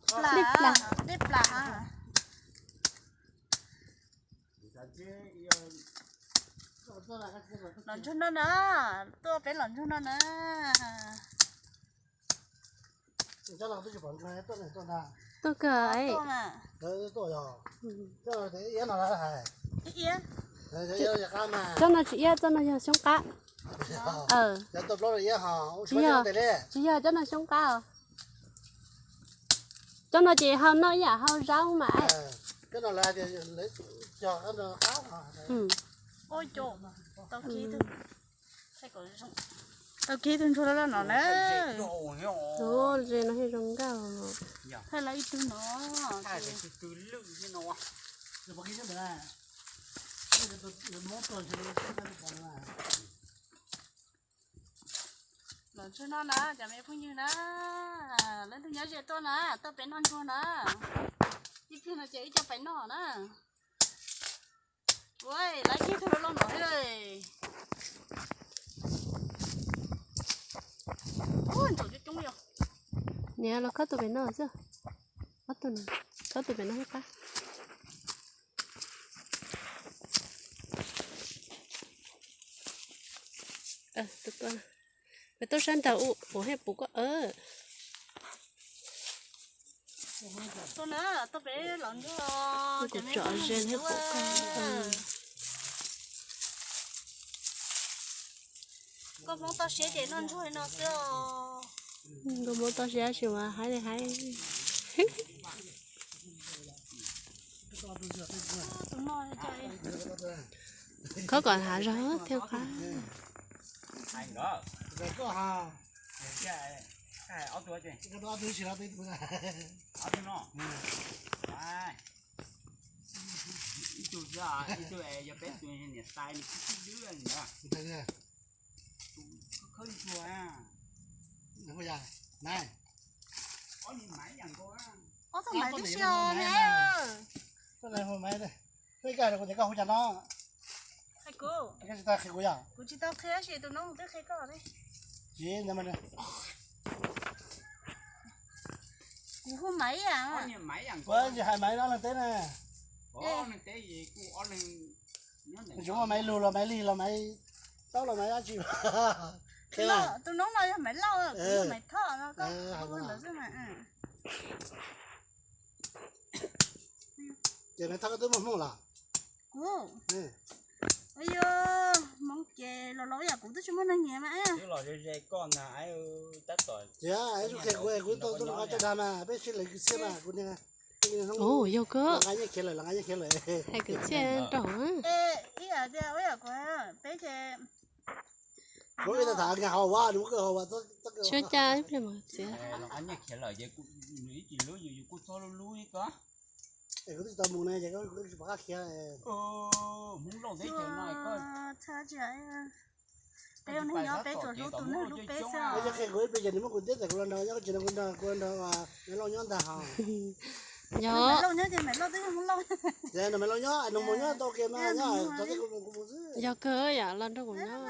Dej plas. Dej plas. Los ntsuag no na, tuaj peb los ntsuag no na. Tuaj kawg. Tsob no tsis iab, tsob no yog xyoob qab. Tsis yog, tsis yog, tsob no xyoob qab os. Tsob no ces hau noj ib yam hau zaub mas. Tau kiag tug ntsuag loj loj no na. Ze no zoo nkauj. Thaij lawv ib tug no. Los ntsuag no na cov me phooj ywg na, leej twg nyob ze tuaj na, tuaj peb noj ntsuag na. Ib pliag no ces wb coj pais noj na. Ua lawv kiag tug loj loj no thiab. Ntsaum coob coob li os. Niam los khawb tus pem no xwb. Ob tug no, khawb tus pem no thiab qab. Peb tuaj sab nraud ua pem haj pum koj. Tuaj na, tuaj peb los ntsuag. Kuv tsom ze thiab pum koj. Koj Hmoob toj siab ces noj ntsuag li no xwb os. Koj Hmoob toj siab tab sis mas haib li haib. Khob kom hav zog thiaj qab. Ib tug, ib tug yog peb tus niam tais nws tib tib dwb na. Khawb ntsuag. Ob tug maiv tib si os. Peb koj kuv tias koj hu cas no? Kuv tsis tau qhia, kuv tsis tau qhia tab sis tus noob twb qhia koj. Tsis, kuv hu maiv. Kuv tsis hais maiv, ob leeg teb na. Tsis muaj maiv lug los maiv lig los maiv taub los maiv dab tsi. Tus noob no yog maiv lauj, kuv yog maiv thoj no, koj hu ntawd xwb mas. Ces maiv thoj koj twb muaj hmoob los? Kuv, yog hmoob ces los los yam kuv twb tsis muaj neeg nyiam mas. Tias kuv kuv tau tuaj nrog koj coj dag mas peb sib lawv kwv txhiaj mas kuv niag. Yog kawg. Nqa nyiaj khiav lawm, nqa nyiaj khiav lawm. Hais kwv txhiaj rau. Ib yam tias ua yam kuv peb ces kuv ib tau tham nqa hauv ua, nws muab koj hauv ua. Tsis ua cas, ib pliag mas txiav. Nqa nyiaj khiav lawm ces nws ib tsis lub yus, yus kuj txob lub lub ib ko. Es kuv twb tsis tau mus ne, ces koj tsis pom qab khiav. Hmoob Lauj teb chaws no koj txhob tsis. Peb ua neeg nyob peb tsuas hlub tus neeg hlub peb xwb. Yog qhia kuv ib pliag ces nws muab kuv ntiab tawm kuv los nrog, yog koj tsis nrog kuv nrog, kuv nrog Maiv Lauj nyob ntag hos. Yog Maiv Lauj nyob ces Maiv Lauj twb yog Hmoob Lauj. Ces nrog Maiv Lauj nyob, nws mus nyob tau kiag mas nyob, kuv mus xwb. Yog kawg yam los nrog kuv nyob.